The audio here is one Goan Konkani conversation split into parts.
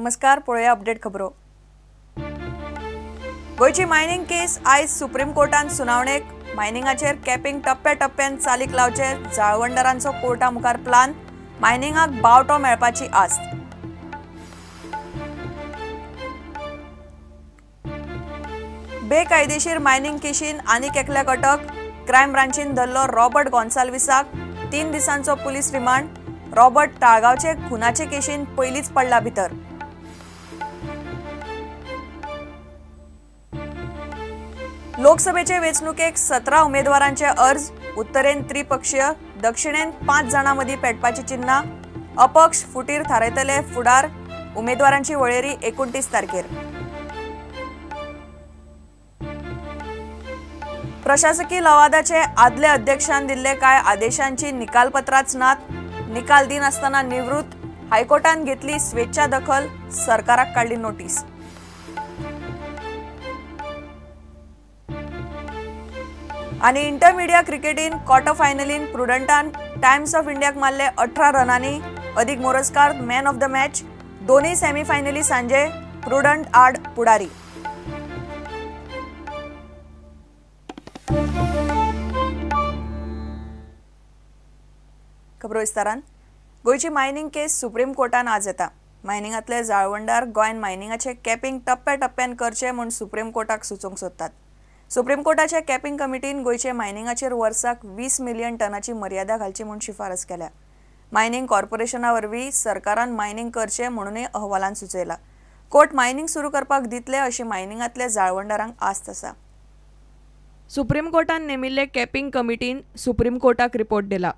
नमस्कार, पळोवया अपडेट खबरो। गोंयची मायनिंग केस आयज सुप्रीम कोर्टान सुनावणेक। मायनिंगाचेर कॅपिंग टप्प्या टप्प्यान चालीक लावचे जाळवणदारांचो कोर्टा मुखार प्लान। मायनिंगाक बावटो मेळपाची आस्त। बेकायदेशीर मायनिंग केशीन आनीक एकल्याक अटक। क्रायम ब्रांचीन धरलो रॉबर्ट गोन्साल्विसाक। 3 दिसांचो पुलीस रिमांड। रॉबर्ट ताळगांवचे खुनाचे केशीन पयलींच पडला भितर। लोकसभेचे वेंचणुकेक 17 उमेदवारांचे अर्ज। उत्तरेन त्रिपक्षीय, दक्षिणेन 5 जाणां मदीं पेटपाची चिन्हां। अपक्ष फुटीर थारायतले फुडार। उमेदवारांची वळेरी 29 तारखेर। प्रशासकी लवादाचे आदले अध्यक्षान दिल्ले कांय आदेशांची निकालपत्रांच नात। निकाल दिनासतना निवृत्त। हायकोर्टान घेतली स्वेच्छा दखल। सरकाराक काडली नोटीस। आनी इंटरमिडिया क्रिकेटीन क्वॉर्टर फायनलीन प्रुडंटान टायम्स ऑफ इंडियाक मारले 18 रनांनी। अदीक Morajkar man of the match. दोनूय सेमीफायनली सांजे प्रुडंट आड पुडारी। खबरो विस्तारान। गोंयची मायनिंग केस सुप्रीम कोर्टान आज येता। मायनिंगांतले जाळवणदार गोंयान मायनिंगाचे कॅपिंग टप्प्या टप्प्यान करचे म्हूण सुप्रीम कोर्टाक सुचोवंक सोदतात। सुप्रीम कोर्टाच्या कॅपिंग कमिटीन गोंयचे मायनिंगाचेर वर्साक 20 मिलियन टनाची मर्यादा घालची म्हूण शिफारस केल्या। मायनिंग कॉर्पोरेशना वरवीं सरकारान मायनिंग करचें म्हणूनय अहवालान सुचयला। कोर्ट मायनिंग सुरू करपाक दितले अशी मायनिंगांतल्या जाळवणदारांक आस्त आसा। सुप्रीम कोर्टान नेमिल्ले कॅपिंग कमिटीन सुप्रीम कोर्टाक रिपोर्ट दिला।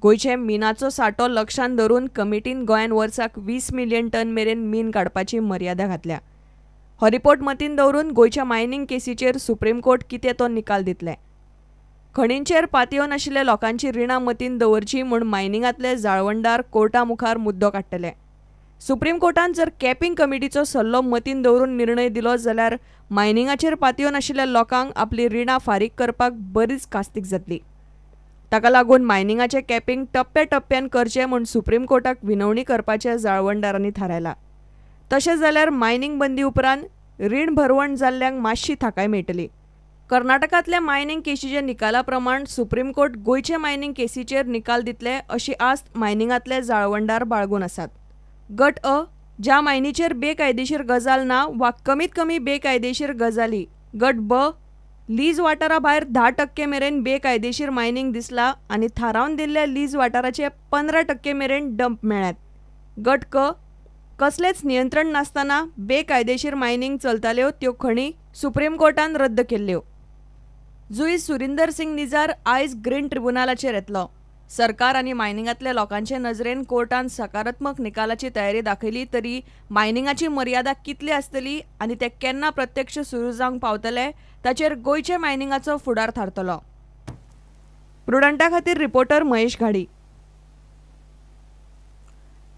गोंयचे मिनाचो साठो लक्षांत धरून कमिटीन गोंयान वर्साक 20 मिलियन टन मेरेन मीन काडपाची मर्यादा घातल्या। हो रिपोर्ट मतीन दवरून गोंयच्या मायनिंग केसीचेर सुप्रीम कोर्ट कितें तो निकाल दितले। खणींचेर पातयेवन आशिल्ल्या लोकांची रिणां मतीन दवरची म्हूण मायनिंगांतले जाळवणदार कोर्टा मुखार मुद्दो काडटले। सुप्रीम कोर्टान जर कॅपिंग कमिटीचो सल्लो मतीन दवरून निर्णय दिलो जाल्यार मायनिंगाचेर पातयेवन आशिल्ल्या लोकांक आपली रिणां फारीक करपाक बरीच कास्तीक जातली। ताका लागून मायनिंगाचें कॅपिंग टप्प्या टप्प्यान करचें म्हूण सुप्रीम कोर्टाक विनवणी करपाचें जाळवणदारांनी थारायलां। तशें जाल्यार मायनिंग बंदी उपरांत रीण भरवण जाल्ल्यांक मातशी थाकाय मेळटली। कर्नाटकांतल्या मायनिंग केशीच्या निकाला प्रमाण सुप्रीम कोर्ट गोंयचे मायनिंग केसीचेर निकाल दितले अशी आस्त मायनिंगांतले जाळवणदार बाळगून आसात। गट अ ज्या मायनीचेर बेकायदेशीर गजाल ना वा कमीत कमी बेकायदेशीर गजाली। गट ब लीज वाठारा भायर 10% मेरेन बेकायदेशीर मायनिंग दिसला आनी थारावन दिल्ल्या लीज वाठाराचे 15% मेरेन डंप मेळ्ळ्यात। गट क कसलेच नियंत्रण नासतना बेकायदेशीर मायनिंग चलताल्यो त्यो खणी सुप्रीम कोर्टान रद्द केल्ल्यो। जुईज सुरिंदर सिंग निजार आयज ग्रीन ट्रिब्युनलाचेर येतलो। सरकार आनी मायनिंगांतल्या लोकांचे नजरेन कोर्टान सकारात्मक निकालाची तयारी दाखयली तरी मायनिंगाची मर्यादा कितली आसतली आनी ते केन्ना प्रत्यक्ष सुरू जावंक पावतले ताचेर गोंयचे मायनिंगाचो फुडार थारतलो। प्रुडंटा खातीर रिपोर्टर महेश घाडी।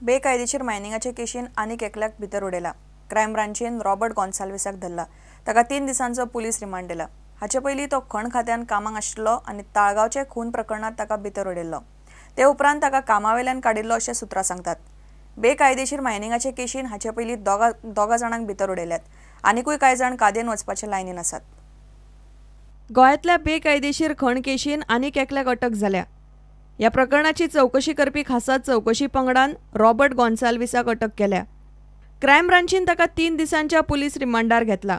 बेकायदेशीर मायनिंगाचे केशीन आनीक एकल्याक भितर उडयला। क्रायम ब्रांचीन रॉबर्ट गोन्साल्विसाक धरला। ताका 3 दिसांचो पुलीस रिमांड दिला। हाचे पयलीं तो खण खात्यान कामाक आशिल्लो आनी ताळगांवचे खून प्रकरणांत ताका भितर उडयल्लो। ते उपरांत ताका कामावेल्यान काडिल्लो अशें सुत्रां सांगतात। बेकायदेशीर मायनिंगाचे केशीन हाचे पयलीं दोगा जाणांक भितर उडयल्यात। आनिकूय कांय जाण कादयेन वचपाचे लायनीन आसात। गोंयांतल्या बेकायदेशीर खण केशीन आनीक एकल्याक अटक जाल्या। ह्या प्रकरणाची चवकशी करपी खासा चवकशी पंगडान रॉबर्ट गोन्साल्विसाक अटक केल्या। क्रायम ब्रांचीन ताका 3 दिसांच्या पुलीस रिमांडार घेतला।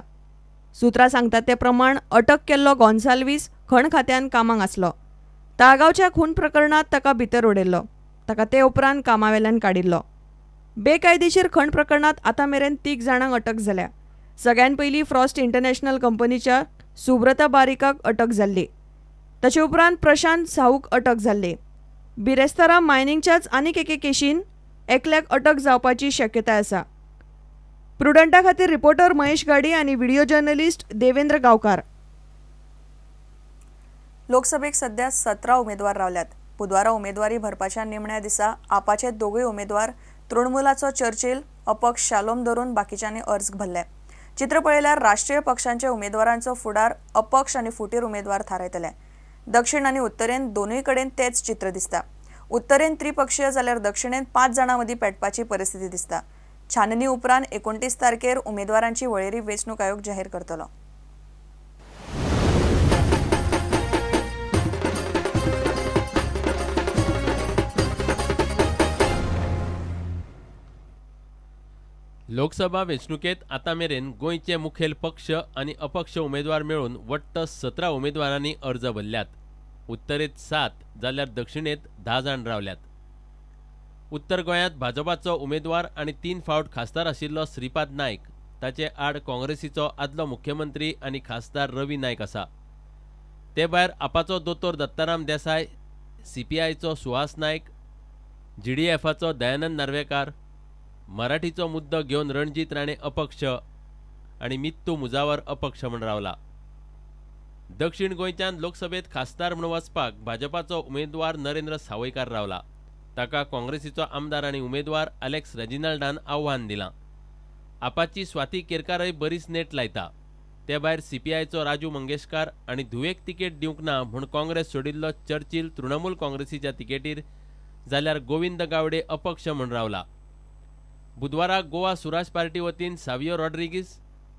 सुत्रां सांगतात ते प्रमाण अटक केल्लो गोन्साल्विस खण खात्यान कामाक आसलो। ताळगांवच्या खून प्रकरणांत ताका भितर उडयल्लो। ताका ते उपरांत कामावेल्यान काडिल्लो। बेकायदेशीर खण प्रकरणांत आतां मेरेन 3 जाणांक अटक जाल्या। सगळ्यान पयलीं फ्रॉस्ट इंटरनॅशनल कंपनीच्या सुब्रता बारीकाक अटक जाल्ली। ताचे उपरांत प्रशांत साहूक अटक जाल्ली। बिरेस्तारा मायनिंगच्याच आनीक एके केशीन एकल्याक अटक जावपाची शक्यताय आसा। प्रुडंटा खातीर रिपोर्टर महेश गाडी आनी व्हिडिओ जर्नलिस्ट देवेंद्र गांवकार। लोकसभेक सध्या 17 उमेदवार रावल्यात। बुधवारा उमेदवारी भरपाच्या निमण्या दिसा आपाचे दोगूय उमेदवार तृणमूलाचो चर्चिल, अपक्ष शालोम धरून बाकीच्यांनी अर्ज भरले। चित्र पळयल्यार राष्ट्रीय पक्षांचे उमेदवारांचो फुडार अपक्ष आनी फुटीर उमेदवार थारायतले। दक्षिण आनी उत्तरेन दोनूय कडेन तेच चित्र दिसता। उत्तरेन त्रिपक्षीय जाल्यार दक्षिणेन 5 जाणां मदीं पेटपाची परिस्थिती दिसता। छाननी उपरांत 29 तारखेर उमेदवारांची वळेरी वेंचणूक आयोग जाहीर करतलो. लोकसभा वेंचणुकेत आतां मेरेन गोंयचे मुखेल पक्ष आनी अपक्ष उमेदवार मेळून वट्ट 17 उमेदवारांनी अर्ज भरल्यात. उत्तरेत 7 जाल्यार दक्षिणेत 10 जाण रावल्यात. उत्तर गोंयांत भाजपाचो उमेदवार आनी 3 फावट खासदार आशिल्लो श्रीपाद नायक ताचे आड काँग्रेसीचो आदलो मुख्यमंत्री आनी खासदार रवी नायक आसा. ते भायर आपाचो दोतोर दत्ताराम देसाय, सीपीआयचो सुहास नायक, जीडीएफाचो दयानंद नार्वेकार, मराठीचो मुद्दो घेवन रणजीत राणे अपक्ष आनी मित्तू मुजावर अपक्ष म्हूण रावला. दक्षिण गोंयच्यान लोकसभेत खासदार म्हूण वचपाक भाजपाचो उमेदवार नरेंद्र सावयकार रावला. ताका काँग्रेसीचो आमदार आनी उमेदवार अलेक्स रेजिनाल्डान आव्हान दिलां. आपाची स्वाती केरकारय बरीच नेट लायता. ते भायर सीपीआयचो राजू मंगेशकार आनी धुवेक तिकेट दिवंक ना म्हूण काँग्रेस सोडिल्लो चर्चिल तृणमूल काँग्रेसीच्या तिकेटीर, जाल्यार गोविंद गावडे अपक्ष म्हूण रावला. बुधवारा गोवा सुराज पार्टी वतीन सावियो रॉड्रिगीस,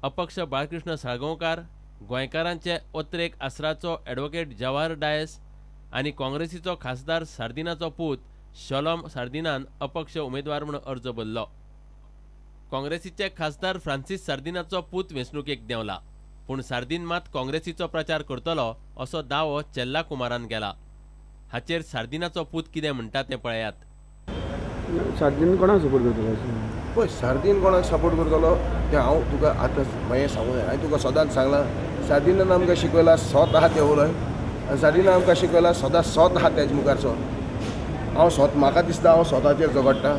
अपक्ष बाळकृष्ण साळगांवकार, गोंयकारांचे ओत्रेक आसराचो ॲडव्होकेट जवाहर डायस आनी काँग्रेसीचो खासदार सार्दिनाचो पूत शॉलॉम सार्दिनान अपक्ष उमेदवार म्हूण अर्ज भरलो. काँग्रेसीचे खासदार फ्रांसीस सार्दिनाचो पूत वेंचणुकेक देंवला, पूण सार्दिन मात काँग्रेसीचो प्रचार करतलो असो दावो चेल्ला कुमारान केला. हाचेर सार्दिनाचो पूत कितें म्हणटा तें पळयात. सार्दिन कोणाक सपोर्ट करतलो? पळय, सार्दिन कोणाक सपोर्ट करतलो तें हांव तुका आतां मागीर सांगूं जाय. हांवें तुका सदांच सांगलां, सार्दिनान आमकां शिकयला सोत आहा तें उलय, आनी सार्दिनान आमकां शिकयला सदां सोत आहा तेज मुखार. हांव सोत, म्हाका दिसता हांव स्वताचेर झगडटा,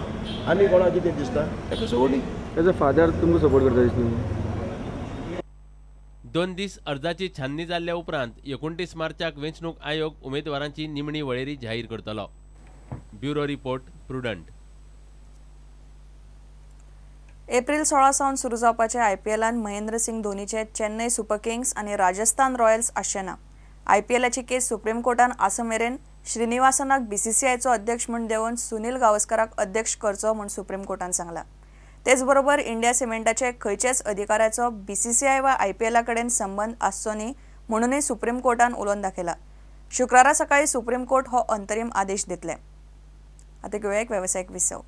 आनी कोणाक कितें दिसता ताका सोडली. एज अ फादर तुमकां सपोर्ट करता दिसता. 2 दीस अर्जाची छाननी जाल्ल्या उपरांत 29 मार्चाक वेंचणूक आयोग उमेदवारांची निमणी वळेरी जाहीर करतलो. Bureau report, Prudent. April 16 सावन सुरू जावपाचे आयपीएलान महेंद्र सिंग धोनीचे चेन्नय सुपर किंग्स आनी राजस्थान रॉयल्स आसचे ना. आयपीएलाची केस सुप्रीम कोर्टान आसा मेरेन श्रीनिवासनाक बीसीसीआयचो अध्यक्ष म्हूण देंवोवन सुनील गावस्कराक अध्यक्ष करचो म्हूण सुप्रीम कोर्टान सांगला. तेच बरोबर इंडिया सिमेंटाचे खंयच्याच अधिकाऱ्याचो बीसीसीआय वा आयपीएला कडेन संबंद आसचो न्ही म्हणूनय सुप्रीम कोर्टान उलोवन दाखयला. शुक्रारा सकाळी सुप्रीम कोर्ट हो अंतरीम आदेश दितले. आतां घेवया एक वेवसायीक विसव.